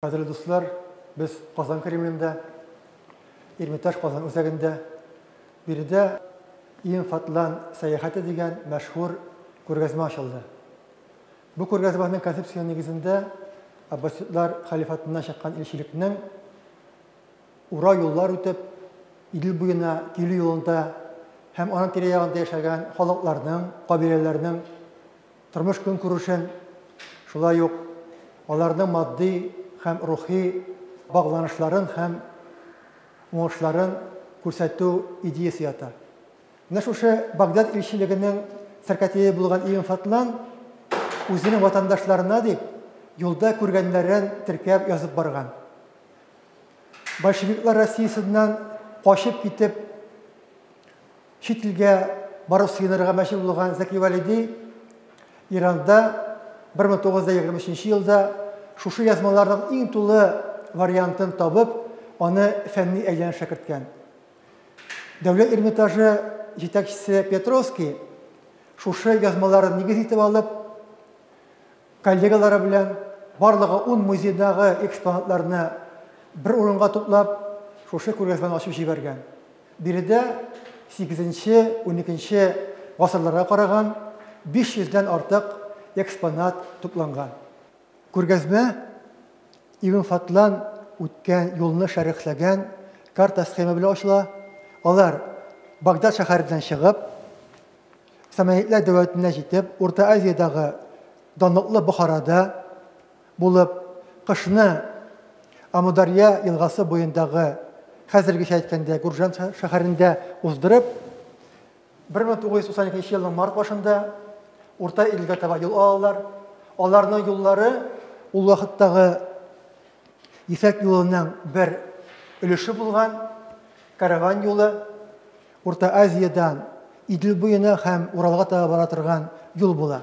Кадерле дуслар, без Казан Кремлендә, Эрмитаж Казан үзәгендә. Биредә Ибн Фадлан сәяхәте дигән мәшһүр күргәзмә ачылды. Бу күргәзмәнең концепция нигезендә Аббасидлар халифатыннан чыккан илчелекнең ура юллар үтеп, Идел буена килү юлында һәм аның тирә-ягында яшәгән халыкларның, кабиләләрнең тормыш-көнкүрешен, шулай ук аларның матди һәм рухи багланышларын һәм уңышларын күрсәтү идеясе ята. Менә шушы Багдад илчелегенең сәркатибе булган Ибн Фадлан үзенең ватандашларына дип юлда күргәннәрен теркәп язып барган. Большевиклар Россиясеннән качып китеп Чит илгә барып сыенырга мәҗбүр булган Зәки Вәлиди Иранда 1923 елда шушы язмаларның иң тулы вариантын табып, аны фәнни әйләнешкә керткән. Дәүләт Эрмитажы җитәкчесе Петровский шушы язмаларын нигез итеп алып, коллегалары белән барлыгы 10 музейдагы экспонатларны бер урынга туплап, шушы күргәзмәне ачып җибәргән. Биредә сигезенче, уникенче гасырларга караган 500 дән артык экспонат тупланган. Күргәзмә Ибн Фадлан үткән юлны шәрехләгән карта-схема белән ачыла. Алар Багдад шәһәреннән чыгып, Саманидлар дәүләтенә җитеп, Урта Азиядагы данлыклы Бохарада булып, кышны Амударья елгасы буендагы, хәзергечә әйткәндә, Гуржан шәһәрендә уздырып, 1992 елның март башында Урта Иделгә таба юл алалар. Аларның юллары ул вакыттагы Ефәк юлының бер өлеше булган караван юлы Урта Азиядән Идел буена һәм Уралга таба бара торган юл була.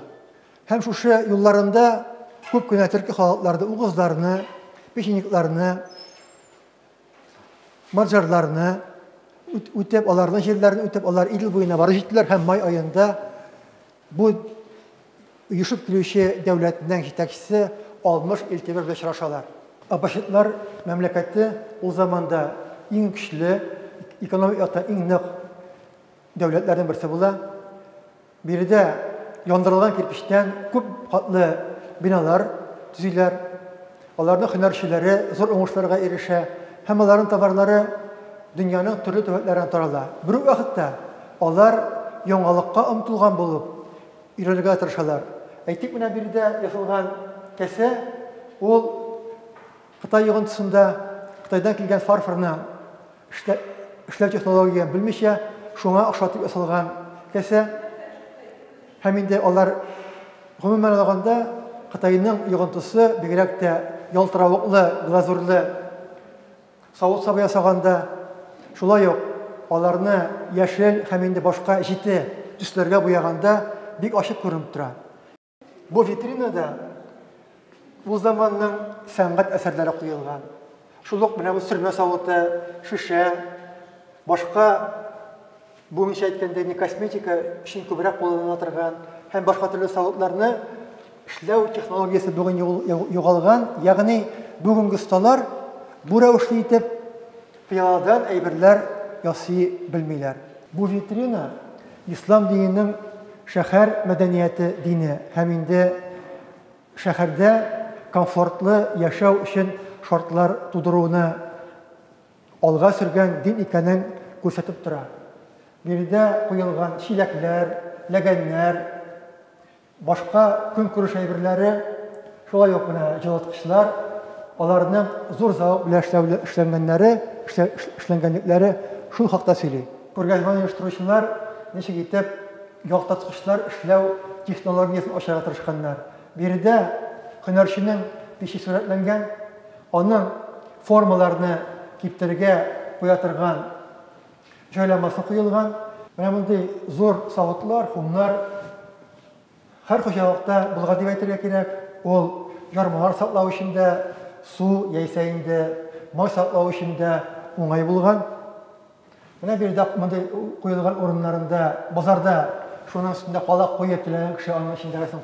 Һәм шушы юлларында күп кенә төрки халыкларны, угызларны, печенегларны, маджарларны үтеп, аларның җирләрен үтеп, алар Идел буена барып җиттеләр һәм май аенда бу оешып килүче дәүләтнең җитәкчесе Алмыш Илтимер белән очрашалар. Аббасидлар мәмләкәте ул заманда иң көчле, экономик яктан иң нык дәүләтләрнең берсе була. Биредә яндырылган кирпечтән күп катлы биналар төзиләр. Аларның һөнәрчеләре зур уңышларга ирешә һәм аларның товарлары дөньяның төрле төбәкләренә тарала. Бер үк вакытта алар яңалыкка омтылган булып өйрәнергә тырышалар. Әйтик, менә биредә ясалган кәсә, ул Кытай йогынтысында Кытайдан килгән фарфорны эшләү технологияен белмичә, шуңа охшатып ясалган кәсә. Һәм инде алар гомумән алганда Кытайның йогынтысы бигрәк тә ялтыравыклы, глазурлы савыт-саба ясаганда, шулай ук аларны яшел һәм инде башка җете төсләргә буяганда бик ачык күренеп тора. Бу витринада ул заманның сәнгать әсәрләре куелган. Шул ук менә бу сөрмә савыты, шешә, башка бүгенчә әйткәндә инде косметика өчен күбрәк кулланыла торган һәм башка төрле савытларны эшләү технологиясе бүген югалган, ягъни бүгенге осталар бу рәвешле итеп Пыяладан әйберләр ясый белмиләр. Бу витрина ислам диненең шәһәр мәдәнияте дине һәм инде шәһәрдә комфортлы яшәү өчен шартлар тудыруны алга сөргән дин икәнен күрсәтеп тора. Биредә куелган чиләкләр, ләгәннәр, Башка көнкүреш әйберләре, шулай ук менә җылыткычлар, аларның зур зәвык белән эшләнгәннәре, эшләнгәнлекләре шул хакта сөйли. Күргәзмәне оештыручылар ничек итеп яктырткычлар эшләү технологиясен ачарга тырышканнар. Биредә һөнәрченең пиче сурәтләнгән, аның формаларны киптерергә куя торган җайламасы куелган. Менә мондый зур савытлар, хумнар һәр хуҗалыкта булган дип әйтергә кирәк. Ул ярмалар саклау өчен дә, су яисә инде май саклау өчен дә уңай булган. Менә биредә мондый куелган урыннарында базарда шуның өстендә калак куеп теләгән кеше аның эчендәгесен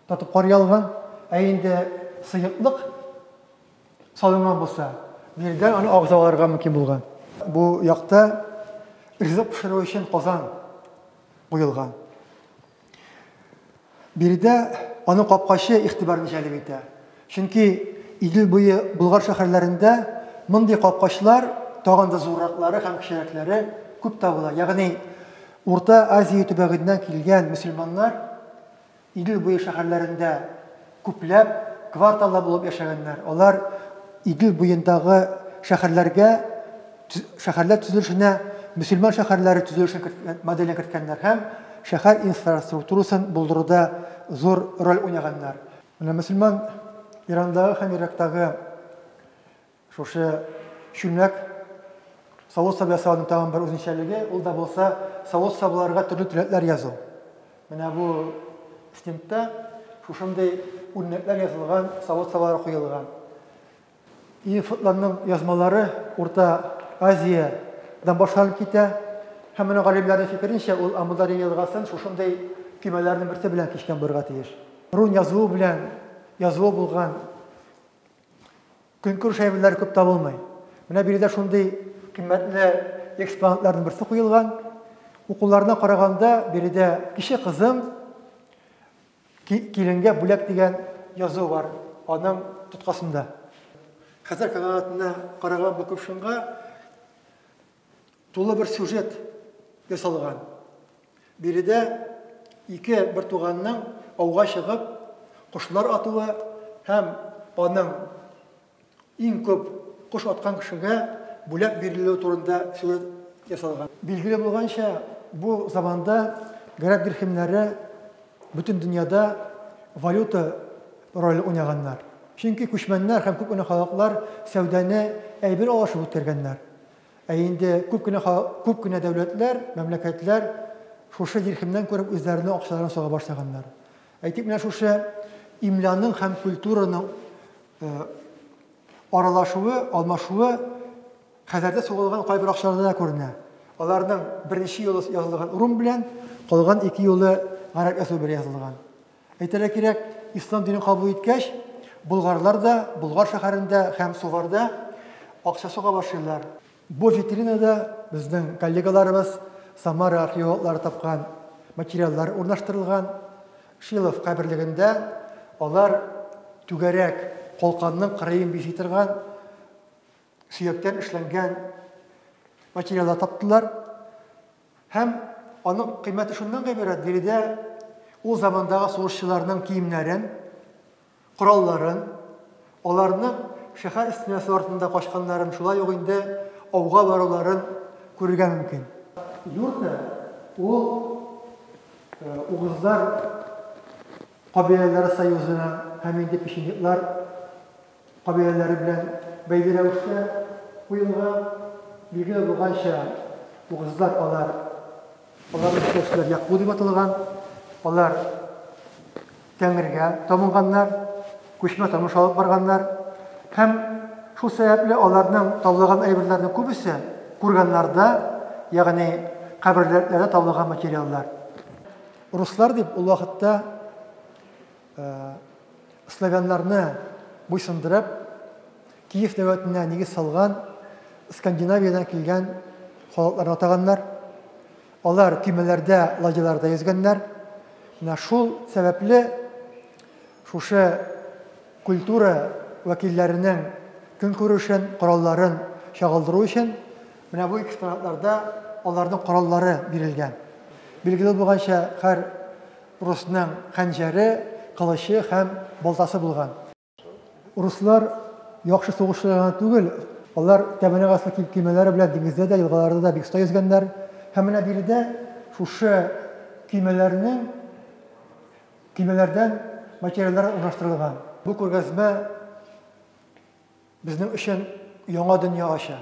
татып карый алган. Ә инде сыеклык салынган булса, биредән аны агыза алырга мөмкин булган. Бу якта ризык пешерү өчен казан куелган. Биредә аның капкачы игътибарны җәлеп итә. Чөнки Идел буе Болгар шәһәрләрендә мондый капкачлар тагын да зурраклары һәм кечерәкләре күп табыла. Ягъни Урта Азия төбәгеннән килгән мөселманнар Идел буе шәһәрләрендә күпләп кварталлар булып яшәгәннәр. Алар Идел буендагы шәһәрләргә шәһәрләр төзелешенә мөселман шәһәрләре төзелешен моделен керткәннәр һәм шәһәр инфраструктурасын булдыруда зур роль уйнаганнар. Менә мөселман Ирандагы һәм Ирактагы шушы чүлмәк савыт-саба ясауның тагын бер үзенчәлеге, ул да булса савыт-сабаларга төрле теләкләр язу. Менә бу стендта шушындый үрнәкләр язылган савыт-сабалар куелган. Ифотларның язмалары Урта Азиядән башланып китә. Һәм менә галимнәрнең фикеренчә, ул Амударья елгасын шушындый көймәләрнең берсе белән кичкән булырга тиеш. Рун язуы белән язуы булган көнкүреш әйберләре күп табылмый. Менә биредә шундый кыйммәтле экспонатларның берсе куелган. Укуларына караганда, биредә кече кызым киленгә бүләк дигән язу бар аның тоткасында. Хәзәр каганатына караган бу кувшинга тулы бер сюжет ясалган. Биредә ике бертуганның ауга чыгып, кошлар атуы һәм аның иң күп кош аткан кешегә бүләк бирелүе турында сюжет ясалган. Билгеле булганча, бу заманда гарәп дирхемнәре бөтен дөньяда валюта роле уйнаганнар. Чөнки күчмәннәр һәм күп кенә халыклар сәүдәне әйбер алышып үткәргәннәр. Ә инде күп кенә күп кенә дәүләтләр, мәмләкәтләр шушы дирхемнән күреп үзләренең акчаларын сага башлаганнар. Әйтик, менә шушы имляның һәм культураның аралашуы, алмашуы хәзәрдә сугылган кайбер акчаларда да күренә. Аларның беренче юлы язылган рум белән, калган ике юлы гарәп язуы белән язылган. Әйтергә кирәк, ислам динен кабул иткәч, болгарлар да Болгар шәһәрендә һәм Суварда акча суга башлыйлар. Бу витринада безнең коллегаларыбыз Самара археологлары тапкан материаллар урнаштырылган. Шилов каберлегендә алар түгәрәк калканның кырыен бизи торган сөяктән эшләнгән материаллар таптылар. Һәм аның кыйммәте шуннан гыйбарәт, биредә ул замандагы сугышчыларның киемнәрен, коралларын, аларның шәһәр стенасы артында качканнарын, шулай ук инде ауга баруларын күрергә мөмкин. Юрта ул угызлар кабиләләре союзына һәм инде печенеглар кабиләләре белән бәйле рәвештә куелган. Билгеле булганча, угызлар алар, аларның җитәкчеләре Якбу дип аталган. Алар Тәңрегә табынганнар, күчмә тормыш алып барганнар. Һәм шул сәбәпле аларның табылган әйберләрнең күбесе курганнарда, ягъни каберләрдә табылган материаллар. Руслар дип ул вакытта славяннарны буйсындырып, Киев дәүләтенә нигез салган Скандинавиядән килгән халыкларны атаганнар. Алар көймәләрдә, ладьяларда йөзгәннәр. Менә шул сәбәпле шушы культура вәкилләренең көнкүрешен, коралларын чагылдыру өчен менә бу экспонатларда аларның кораллары бирелгән. Билгеле булганча, һәр русның хәнҗәре, кылычы һәм балтасы булган. Руслар яхшы сугышчылар гына түгел, алар тәбәнәк аслы көймәләре белән диңгездә дә, елгаларда да бик оста йөзгәннәр. Һәм менә биредә шушы көймәләрнең көймәләрдән материаллар урнаштырылган. Бу күргәзмә безнең өчен яңа дөнья ача.